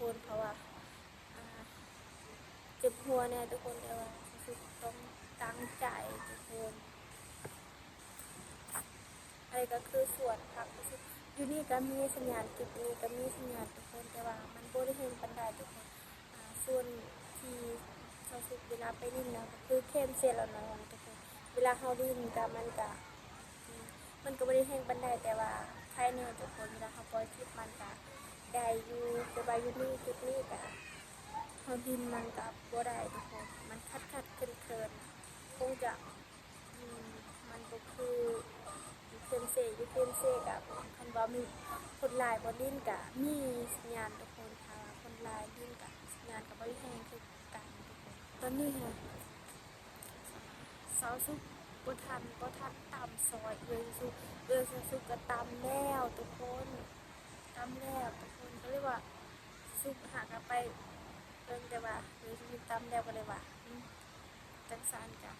ຄົນ ເພາະວ່າ ອ່າ ເຈັບຫົວແດ່ທຸກຄົນ ແຕ່ວ່າສາວສຸກຕ້ອງຕັ້ງໃຈທຸກຄົນ. ອັນນີ້ກໍຄືສວນຜັກ ຢູ່ນີ້ກໍມີສັນຍານ ຈຸດນີ້ກໍມີສັນຍານທຸກຄົນ ແຕ່ວ່າມັນບໍ່ໄດ້ແຮງປານໃດທຸກຄົນ. ອ່າ ສ່ວນທີ່ສາວສຸກເວລາໄປຫຼິ້ນນະ ກໍຄືແຄມເຊລະນອງທຸກຄົນ. ເວລາເຮົາຫຼິ້ນກໍ ມັນກໍ ມັນກໍບໍ່ໄດ້ແຮງປານໃດ ແຕ່ວ່າໄຄແດ່ທຸກຄົນ ເວລາເຮົາປ່ອຍຄລິບມັນກໍໄດ້ຢູ່ ແຕ່ວ່າຢູ່ນີ້ ຈຸດນີ້ກໍເຮົາຫຼິ້ນມັນກໍບໍ່ໄດ້ທຸກຄົນ ມັນຂັດໆເຂີນໆ ຄົງຈະ ອືມ ມັນບໍ່ຄືຢູ່ເຄມເຊ ຢູ່ເຄມເຊກໍ ຄັນວ່າມີຄົນຫຼາຍບໍ່ຫຼິ້ນກໍມີສັນຍານທຸກຄົນ ຖ້າວ່າຄົນຫຼາຍຫຼິ້ນກໍສັນຍານກໍບໍ່ໄດ້ແຮງຄືກັນທຸກຄົນ. ຕອນນີ້ຫັ້ນ ສາວສຸກບໍ່ທັນ ບໍ່ທັນຕຳຊອຍເອື້ອຍສາວສຸກ ເອື້ອຍສາວສຸກກໍຕຳແລ້ວທຸກຄົນ ຕຳແລ້ວທຸກຄົນ ກໍເລີຍວ່າສາວສຸກຫາກໍໄປເບິ່ງ ແຕ່ວ່າເອື້ອຍສາວສຸກຕຳແລ້ວ ກໍເລີຍວ່າ ອືມ ຈັ່ງຊັ້ນກະ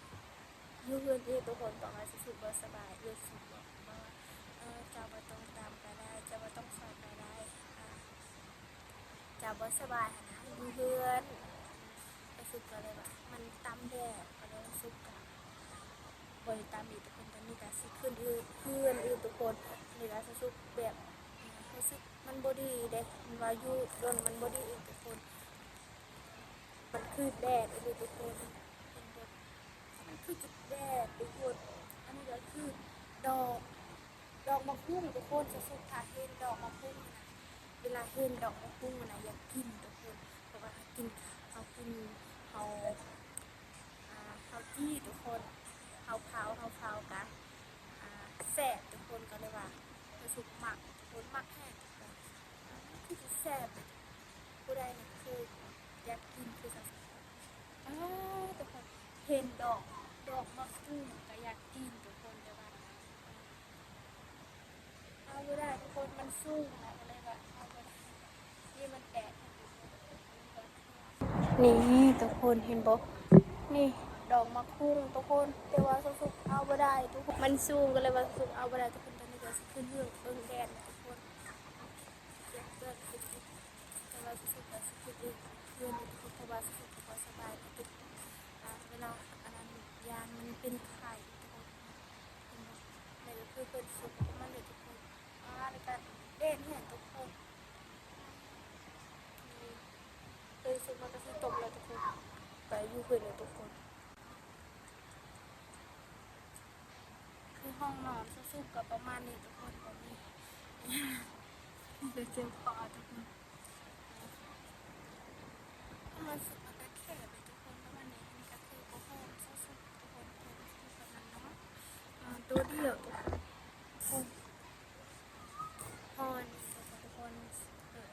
ຢູ່ເຮືອນອີກທຸກຄົນ ບອກວ່າສາວສຸກບໍ່ສະບາຍ ເອື້ອຍສາວສຸກບອກ ບອກວ່າ ເອີ ເຈົ້າບໍ່ຕ້ອງຕຳກໍໄດ້ ເຈົ້າບໍ່ຕ້ອງຊອຍກໍໄດ້ ອ່າ ເຈົ້າບໍ່ສະບາຍຫັ້ນນະ ຢູ່ເຮືອນ ສາວສຸກກໍເລີຍວ່າ ມັນຕຳແລ້ວ ກໍເລີຍສາວສຸກກໍບໍ່ໄດ້ຕຳອີກທຸກຄົນ. ຕອນນີ້ກໍຊິຂຶ້ນເຮືອນອີກທຸກຄົນ ອັນນີ້ກໍສາວສຸກແບບ ອ່າ ຮູ້ສຶກມັນບໍ່ດີເດ້ ມັນວ່າຢູ່ດົນມັນບໍ່ດີອີກທຸກຄົນ. ມັນຄືແດດອີ່ຫຼີທຸກຄົນ ເຫັນບໍ່ ມັນຄືຈຸດແດດທຸກຄົນ. ອັນນີ້ກໍຄືດອກ ດອກໝາກຫຸ່ງທຸກຄົນ ສາວສຸກຖ້າເຫັນດອກໝາກຫຸ່ງນະ ເວລາເຫັນດອກໝາກຫຸ່ງນະ ຢາກກິນທຸກຄົນ ເພາະວ່າເຮົາກິນ ເຮົາກິນ ເຮົາ ອ່າ ເຮົາຈີ່ທຸກຄົນ ເຮົາເຜົາ ເຮົາເຜົາກະ ອ່າ ແຊບທຸກຄົນ ກໍເລີຍວ່າສາວສຸກມັກທຸກຄົນ ມັກແຮງທຸກຄົນ ຄືຊິແຊບເລີຍ ຜູ້ໃດນີ້ຄືຢາກກິນຄືສາວສຸກ ອ້າ ທຸກຄົນ ເຫັນດອກ ດອກໝາກຫຸ່ງກໍຢາກກິນທຸກຄົນ ແຕ່ວ່າ ເອົາບໍ່ໄດ້ທຸກຄົນ ມັນສູງນະ ກໍເລີຍວ່າເອົາບໍ່ໄດ້ ນີ້ມັນແດດ ນີ້ທຸກຄົນເຫັນບໍ່ ນີ້ດອກໝາກຫຸ່ງທຸກຄົນ ແຕ່ວ່າສາວສຸກເອົາບໍ່ໄດ້ທຸກຄົນ ມັນສູງ ກໍເລີຍວ່າສາວສຸກເອົາບໍ່ໄດ້ທຸກຄົນ. ຕອນນີ້ກໍຊິຂຶ້ນເຮືອນເບິ່ງແດດທຸກຄົນ ແຕ່ວ່າສາວສຸກກໍຊິຄິດເອງ ເພື່ອນທຸກຄົນ ເພາະວ່າສາວສຸກກໍບໍ່ສະບາຍເນາະທຸກຄົນ ອ່າ ເວລາອັນນັ້ນ ຢ້ານມັນເປັນໄຂ້ທຸກຄົນ ເຫັນບໍ່ ແລ້ວກໍຄືເພິ່ນສຸກມາເລີຍທຸກຄົນ ອ່າ ແລ້ວກໍແດດແຮງທຸກຄົນ ເພິ່ນສຸກມາກໍຊິຕົກແລ້ວທຸກຄົນ ໄປຢູ່ເພິ່ນແລ້ວທຸກຄົນ. ຄືຫ້ອງນອນສາວສຸກກໍປະມານນີ້ທຸກຄົນ ບໍ່ມີ ເປັນເຈັບຄໍທຸກຄົນ ຫ້ອງນອນສາວສຸກມັນກໍແຄບເລີຍທຸກຄົນ ປະມານນີ້ ອັນນີ້ກໍຄືຜ້າຫົ່ມສາວສຸກທຸກຄົນ ເປັນປະມານນອນ ນອນໂຕດຽວທຸກຄົນ ໂອ້ຍ ຮ້ອນທຸກຄົນ ເອີ.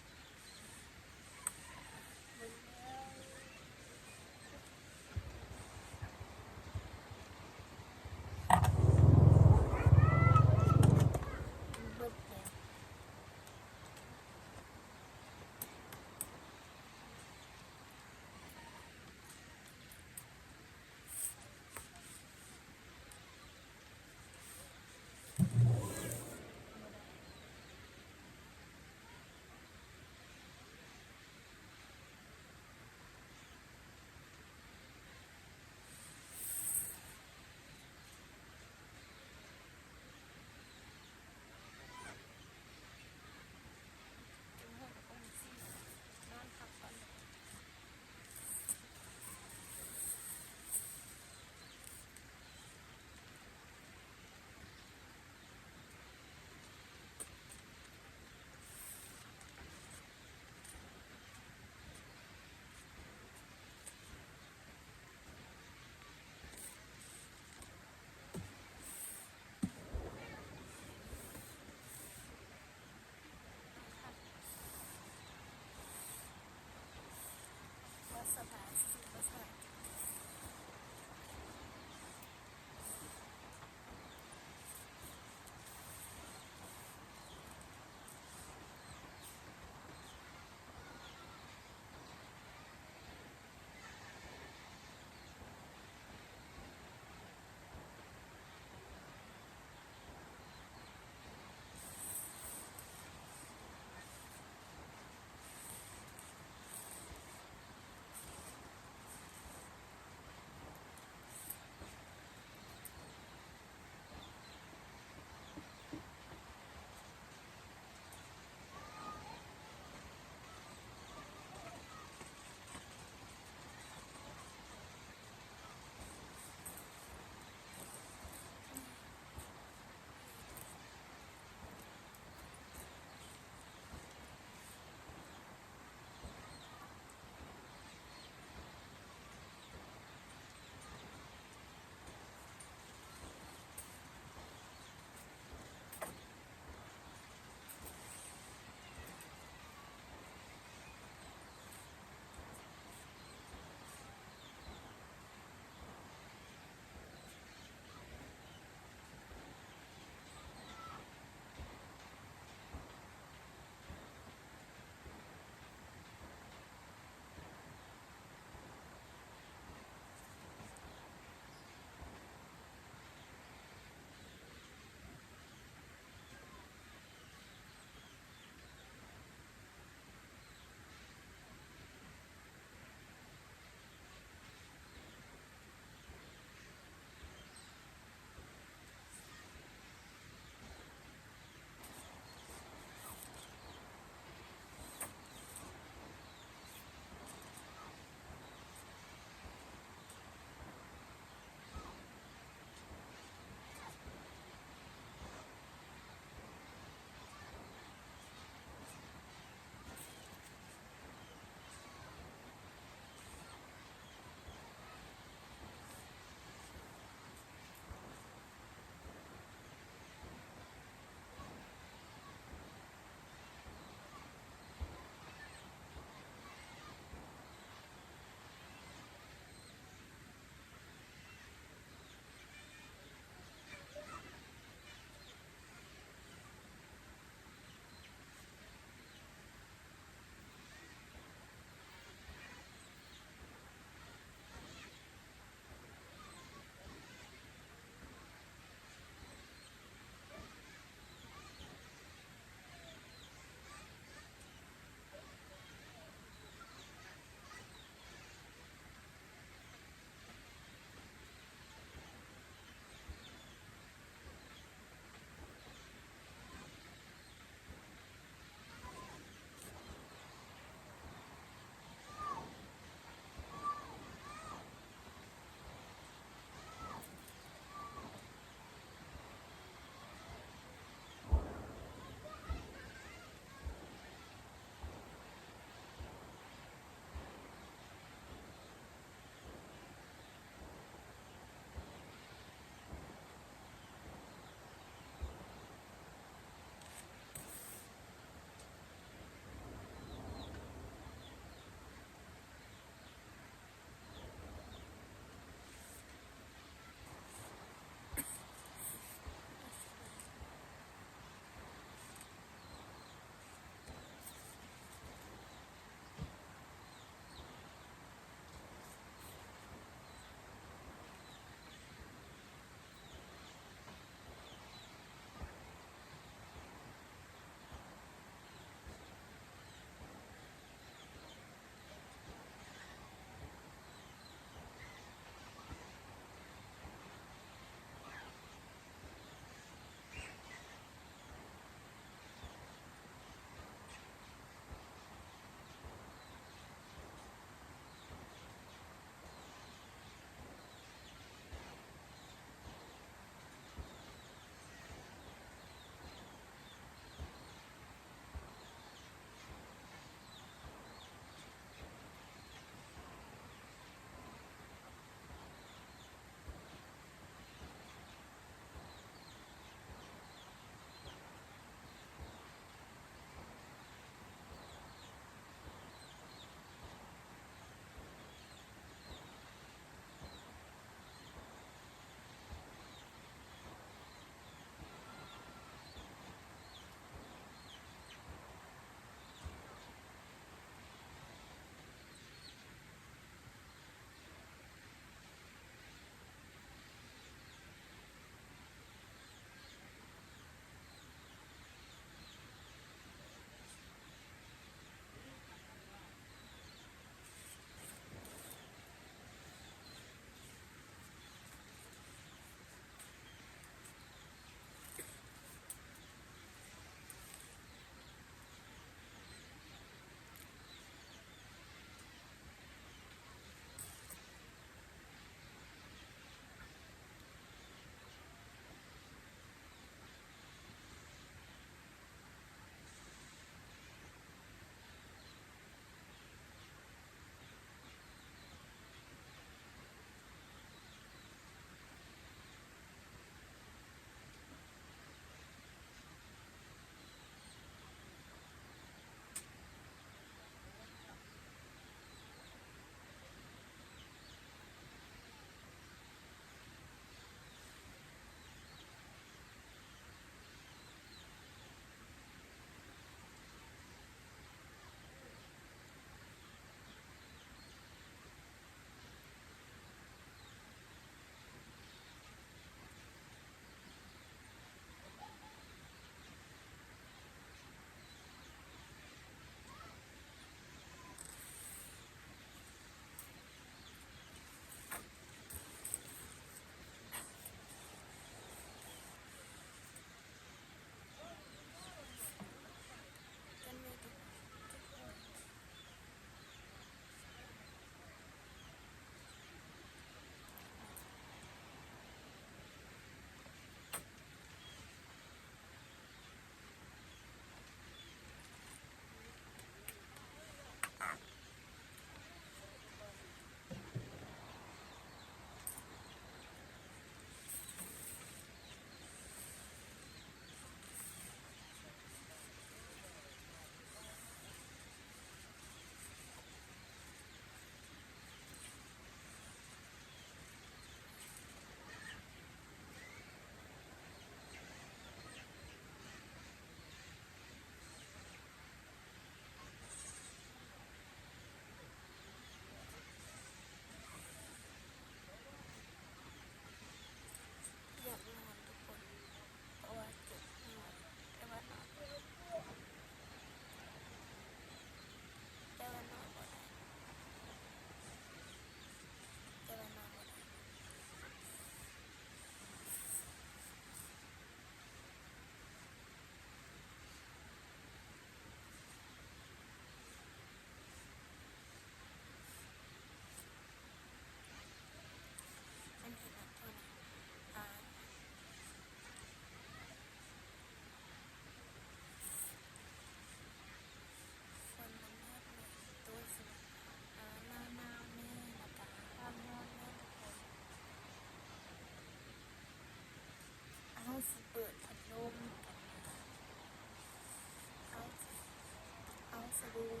ສະດຸ້ງ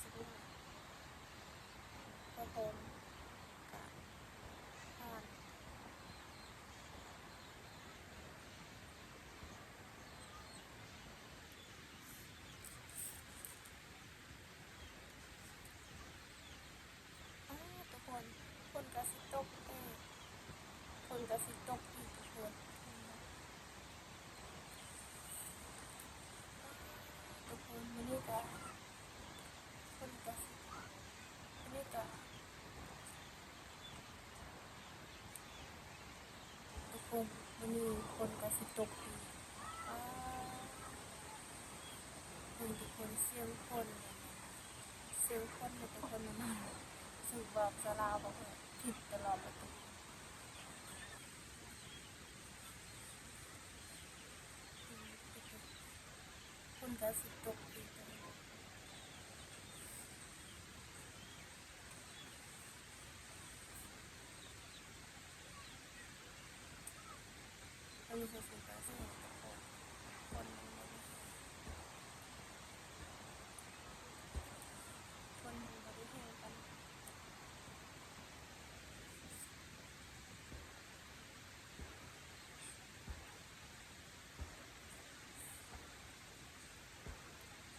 ສະດຸ້ງ ກະຄົງ ກະຜ່ານ. ອ້າ ທຸກຄົນ ຝົນກະຊິຕົກອີກ ຝົນກະຊິຕົກອີກທຸກຄົນ. ທຸກຄົນ ມື້ນີ້ກະ ຝົນກະຊິ ມື້ນີ້ກະ ທຸກຄົນ ມື້ນີ້ຝົນກະຊິຕົກອີກ. ອ້າ ເບິ່ງທຸກຄົນ ສຽງຝົນ ສຽງຝົນເດ້ທຸກຄົນ. ມັນ ສະບອກສາລາວບອກວ່າຜິດຕະຫຼອດແລ້ວ ຝົນກະຊິຕົກອີກ. ອັນນີ້ຄື ຄືການສະແດງ ຄົນມັນບໍ່ໄດ້ ຄົນມັນບໍ່ໄດ້ແຮງປານໃດ. ເ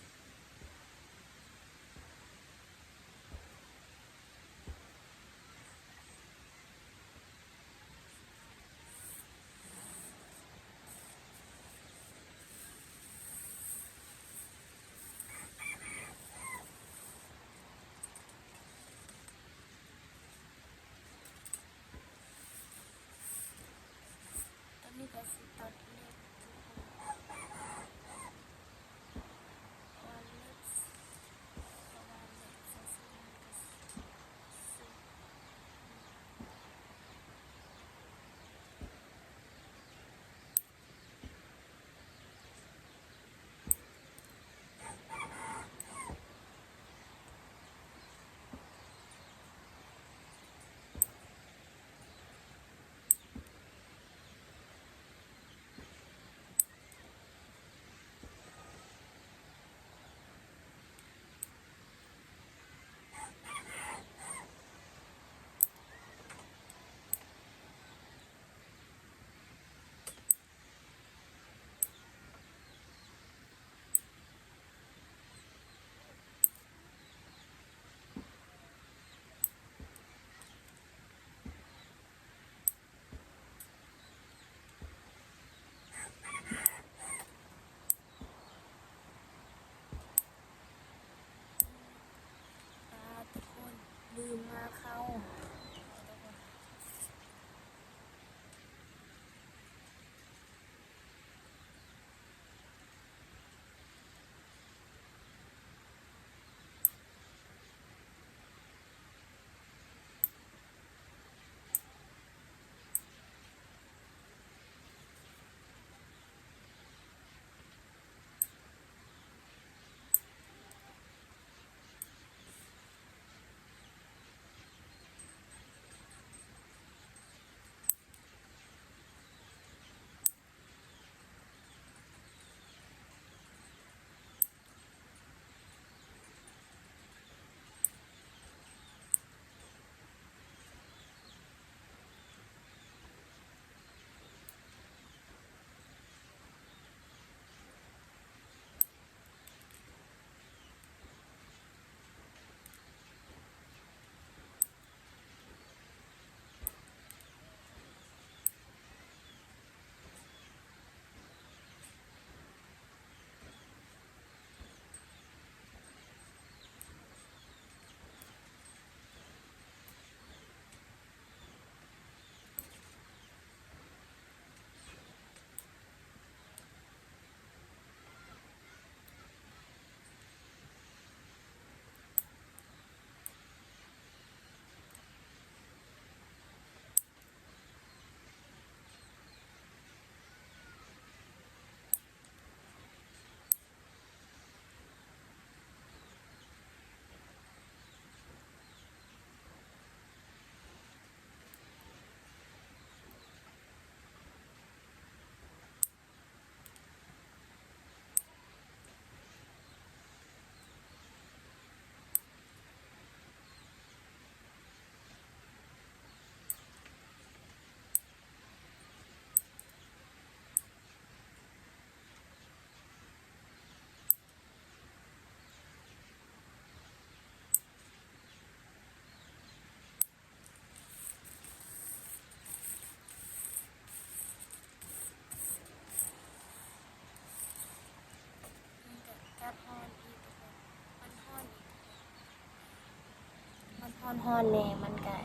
ຮ້ອນໆແດ່ ມັນກະ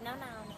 ໜາວໆແດ່.